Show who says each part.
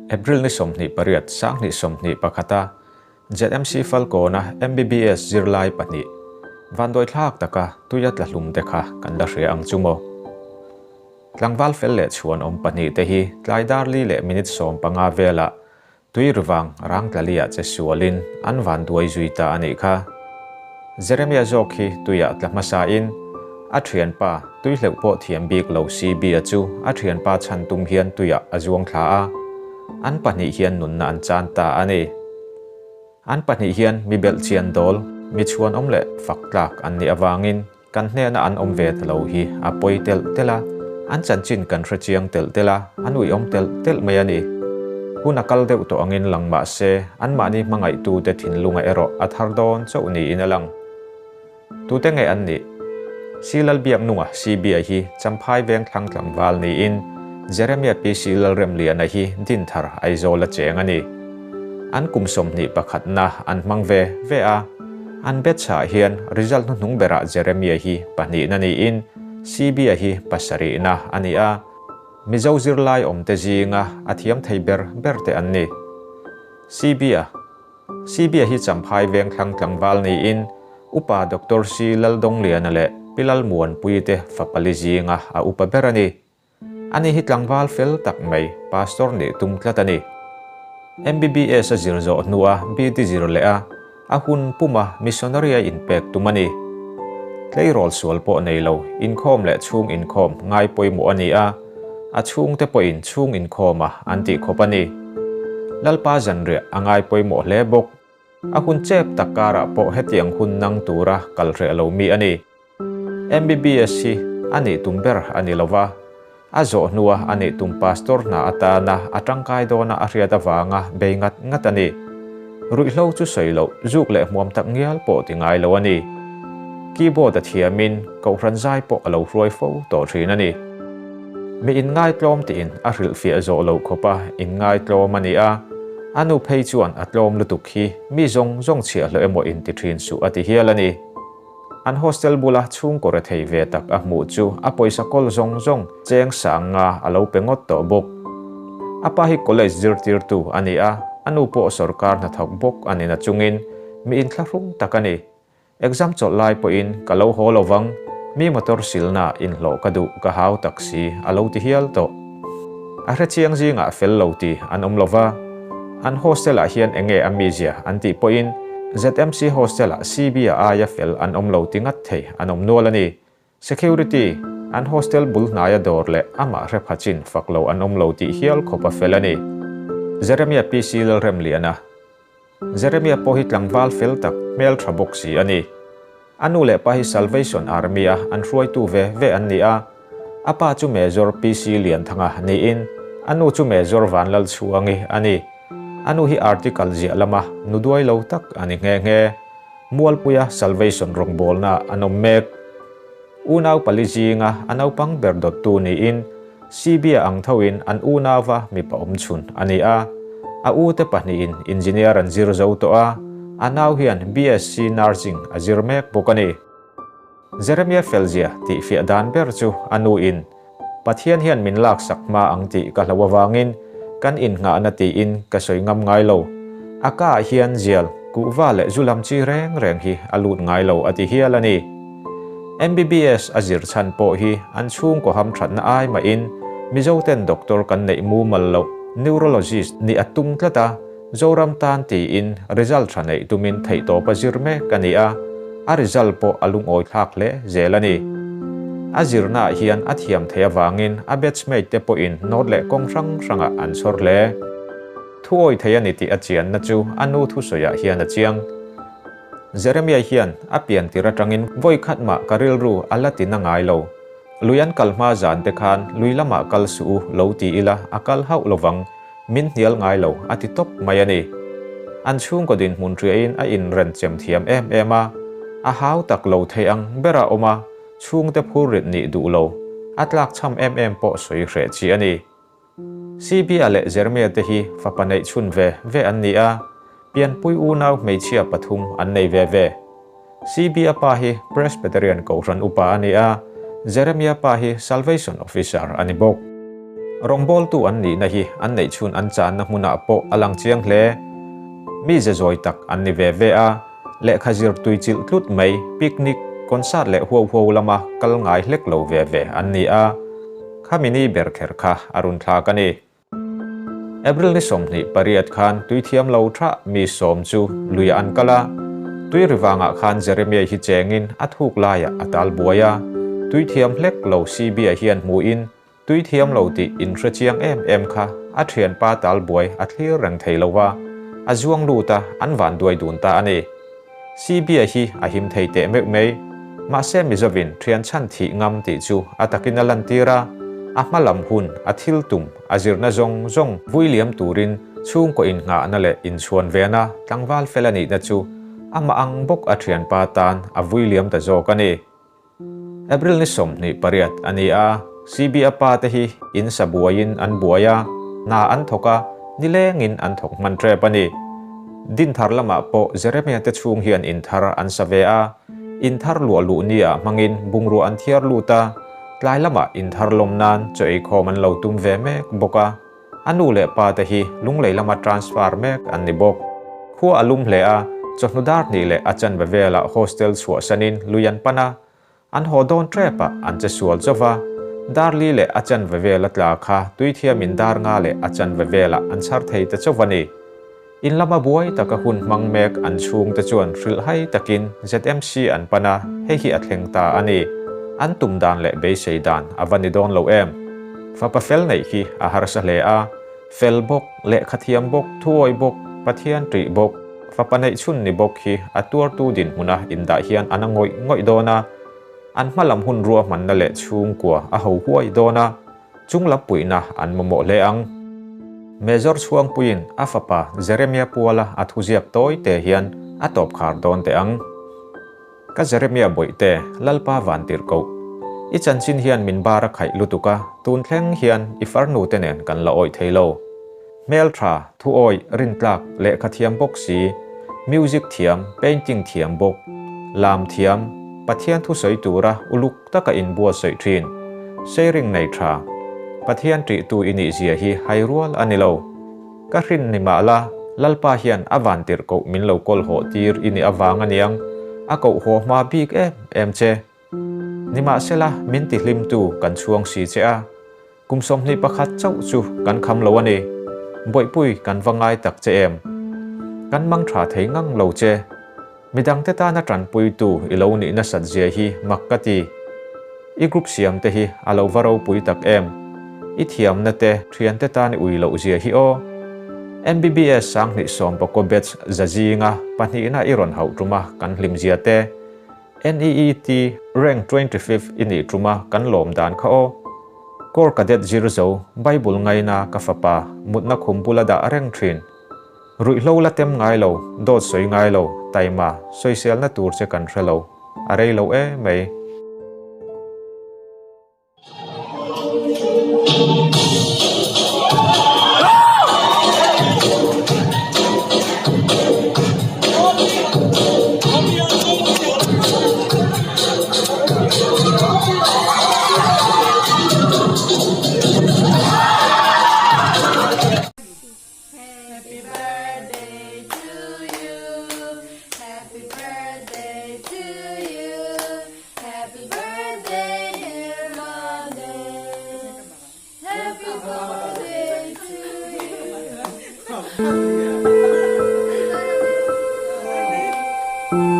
Speaker 1: April ni 28, 2021 a ZMC Falkawna MBBS zirlai pahnih vanduaithlak taka tuia tla hlum te kha kan la hria ang chu maw? Tlangval fel leh chhuanawm pahnih te hi tlai dar li leh minute 15 velah Tui rivang rang tlaliah che sualin an vanduai zui ta a nih kha. Jeremia zawk hi tuiah tla hmasain a thianpa tui hleuh pawh thiam bik lo CB-a chu a thianpa chhan tum hian tuiah a zuang thla a, an pahnih hian nunna an chan ta a ni. An pahnih hian mi belh chian dawl, mi chhuanawm leh fak tlak an nih avangin Kan hnena an awm ve ta lo hi a pawi telh telh a, an chanchin kan hre chiang telh telh a, an uiawm telh telh mai a ni. Hun a kal deuh tawh angin lang mah se, anmahni hmangaihtute thinlunga erawh a thar dawn chauh niin a lang. Tute nge an nih? Si Lalbiaknunga CBI hi Champhai veng thlang tlangval niin Jeremia PC Lalremliana hi Dinthar Aizawl a cheng a ni. An kum 21 na an hmang ve ve a. An batch-ah hian result hnuhnung berah Jeremia hi pahnihna niin CB-a hi pasarihna a ni a, Mizo zirlai awmte zinga a thiam thei ber berte an ni. CB-a CB-a hi Champhai veng thlang tlangval niin Upa Doctor C Laldawngliana leh Pi Lalmuanpuite fapali zinga a upa ber a ni. Ani hi tlangval fel tak mai, pastor nih tum tlat a ni. MBBS a zir zawh hnua BD zir leh a, a hun puma missionary a inpek tum a ni. Tleirawl sual pawh nei lo, inkhawm leh chhung inkhawm ngai pawimawh a ni a, a chhungte pawhin chhung inkhawma an tih khawp a ni. Lalpa zanriah a ngai pawimawh hle bawk. A hun chep tak karah pawh hetiang hun nang tura kal hreh lo mi a ni. MBBS hi a nih tum ber a ni lova, a zawh hnua a nih tum pastor hna atana a tangkai dawna a hriat avanga bei ngat ngat a ni. Ruihhlo chu sawi loh, zuk leh hmuam tak ngial pawh ti ngai lo a ni. Keyboard a thiamin Kohhran zai pawh a lo hruai fo tawh thin a ni. Mi inngaitlawm tiin a hrilhfiah zawh loh khawpa inngaitlawm a ni a, a nu phei chuan a tlawm lutuk hi mi zawng zawng chhiahhlawh emaw inti thin suh a ti hial a ni. An hostel bula chhungkaw rethei ve tak a hmuh chu a pawisa kawl zawng zawng cheng sang nga a lo pe ngawt tawh bawk. A pa hi college zirtirtu a ni a, a nu pawh sorkar hnathawk bawk a ni nachungin mi inthlahrung tak a ni. Exam chawlh lai pawhin ka lo haw lovang, mi motor silna inhlawh ka duh ka hau tak si a lo ti hial tawh. A hrechiang zingah fel lo ti an awm lova, an hostel-ah hian enge a mizia an tih pawhin ZMC hostel-ah CB-a aia fel an awm lo ti ngat thei an awm nual a ni. Security, an hostel bul hnaia dawr leh amah hre pha chin fak lo an awm lo tih hial khawp a fel a ni. Jeremia PC Lalremliana Jeremia pawh hi tlangval fel tak, hmel tha bawk si a ni. A nu leh pa hi Salvation Army-a an hruaitu ve ve an ni a. A pa chu Major PC Lianthanga niin a nu chu Major Vanlalchhuangi a ni. A nu hi article ziah lama nu duai lo tak a ni nghe nghe. Mualpuia Salvation rawngbawlna an awm mek. Unau pali zinga a naupang ber dawttu niin CB-a ang thoin an unauva mipa awmchhun a ni a. A ute pahnihin engineer an zir zo tawh a, a nau hian BSc Nursing a zir mek bawk a ni. Jeremia felzia tih fiah dan ber chu a nuin, Pathian hian min laksak hma ang tih ka hlo avangin kan innghahna tiin ka sawi ngam ngai lo. A ka ah hian zial, kuhva leh zu lam chi reng reng hi a lut ngai lo a ti hial a ni. MBBS a zir chhan pawh hi an chhungkaw hamthatna ai mahin Mizoten doctor kan neih mumal loh neurologist nih a tum tlat a, Zoram tan tiin result tha neih tumin theihtawp a zir mek a ni a, a result pawh a lungawi thlak hle zel a ni. A zirnaah hian a thiam theih avangin a batchmate te pawhin note leh kawng hrang hrangah an chhawr hle. Thuawi thei a ni tih a chianna chu a nu thusawiah hian a chiang. Jeremia hian a pian tir atangin vawi khat mah ka rilru a la ti na ngai lo. Lui an kal hma zan te khan lui lamah kal suh u lo ti ila a kal hauh lovang, min hnial ngai lo a ti tawp mai a ni. An chhungkaw dinhmun hriain a inren chem thiam em em a, a hau tak lo thei ang bera awm a, chhungte phurrit nih duh lo, a tlakchham em em pawh sawi hreh chi a ni. CB-a leh Jeremia te hi fapa neih chhun ve ve an ni a, pianpui unau hmeichhia pathum an nei ve ve. CB-a pa hi Presbyterian Kohhran upa a ni a, Jeremia pa hi Salvation Officer a ni bawk. Rawngbawltu an nihna hi an neih chhun an channa hmunah pawh a lang chiang hle. Mi ze zawi tak an ni ve ve a, lehkha zir tui chilh tlut mai, picnic, concert leh huau huau lama kal ngai hlek lo ve ve an ni a. Khami ni ber kher kha a run thlak a ni. April ni 28 khan tui thiam lo tha mi sawm chu luiah an kal a. Tui ri vangah khan Jeremiah hi chengin a thuk laiah a tal buai a. Tui thiam hlek lo CB-a hian hmuhin tui thiam lo tih inhre chiang em em kha a thianpa tal buai a thlir reng thei lo va, a zuang lut a, an van duai dun ta a ni. CB-a hi a him thei teh meuh mai. Mahse Mizovin thian chhan thih ngam tih chu a takin a lantir a, a hma lam hun, a thil tum, a zirna zawng zawng vui liam turin chhungkaw innghahna leh inchhuan vena tlangval fel a nihna chu amah ang bawk a thianpa tan a vui liam ta zawk a ni. April ni 28 a ni a, CB-a pa te hi in sa buaiin an buai a, hna an thawk a, nilengin an thawk hman tep a ni. Din thar lamah pawh Jeremia te chhung hian in thar an sa ve a, in thar luah luh ni-ah hmangin bungrua an thiar lut a, tlai lamah in thar lawm nan chaw eikhawm an lo tum ve mek bawk a. A nu leh pa te hi Lunglei lama transfer mek an ni bawk. Khua a lum hle a, chawhnu dar hnih leh a chanve velah hostel chhuahsanin lui an pan a, an haw dawn ṭep ah an che sual chauh va. Dar li leh a chanve vela tla kha tuithiamin dar nga leh a chanve velah an chhar thei ta chauh a ni. In lama buai taka hun hmang mek an chhungte chuan hrilhhai takin ZMC an pan a, hei hi a thleng ta a ni. An tum dan leh beisei dan a va ni dawn lo em? Fapa fel neih hi a harsa hle a, fel bawk, lehkha thiam bawk, thuawi bawk, Pathian ṭih bawk, fapa neih chhun ni bawk hi a tuartu dinhmuna indah hian a na ngawih ngawih dawn a, an hma lam hun ruahmanna leh chhungkua a ho huai dawn a. Chung lam puihna an mamawh hle ang. Major Chhuangpuiin a fapa Jeremia puala a thuziak tawi te hian a tawp khar dawn teh ang. Ka Jeremia bawihte, Lalpa van tirh koh. I chanchin hian min bar a khaih lutuk a, tun thleng hian i farnu te nen kan la awih thei lo. Hmel tha, thu awih, rintlak, lehkha thiam bawk si, music thiam, painting thiam bawk, lam thiam, Pathian thusawi tura uluk taka inbuatsaih thin, sharing nei tha, Pathian ṭihtu i nih zia hi hai rual a ni lo. Ka hrin ni mah la, Lalpa hian a van tirh koh min lo kawl hawh tir i nih avang aniang, a koh haw hma bik em em che. Nimahsela, min tihlimtu kan chhuang si che a. Kum 21 chauh chu kan kham lo a ni. Bawihpui kan va ngai tak che em? Kan mang tha thei ngang lo che. Midangte tana tanpuitu i lo nih nasat zia hi mak ka ti. I group siam te hi a lo va ropui tak em? I thiamna te, thiante tan i ui loh zia hi aw. MBBS 2019 batch za zinga pahnihna i rawn hauh tuma kan hlim zia te. NEET rank 25 i nih tuma kan lawm dan kha aw. Corps Cadet zir zo, Bible ngaina ka fapa, mutna khum bula dah reng thin. Ruihhlo la tem ngai lo, dawt sawi ngai lo, taima, sawiselna tur che kan hre lo. A rei lo e mai.
Speaker 2: Happy birthday to you Happy birthday to you Happy birthday dear mother Happy birthday to you.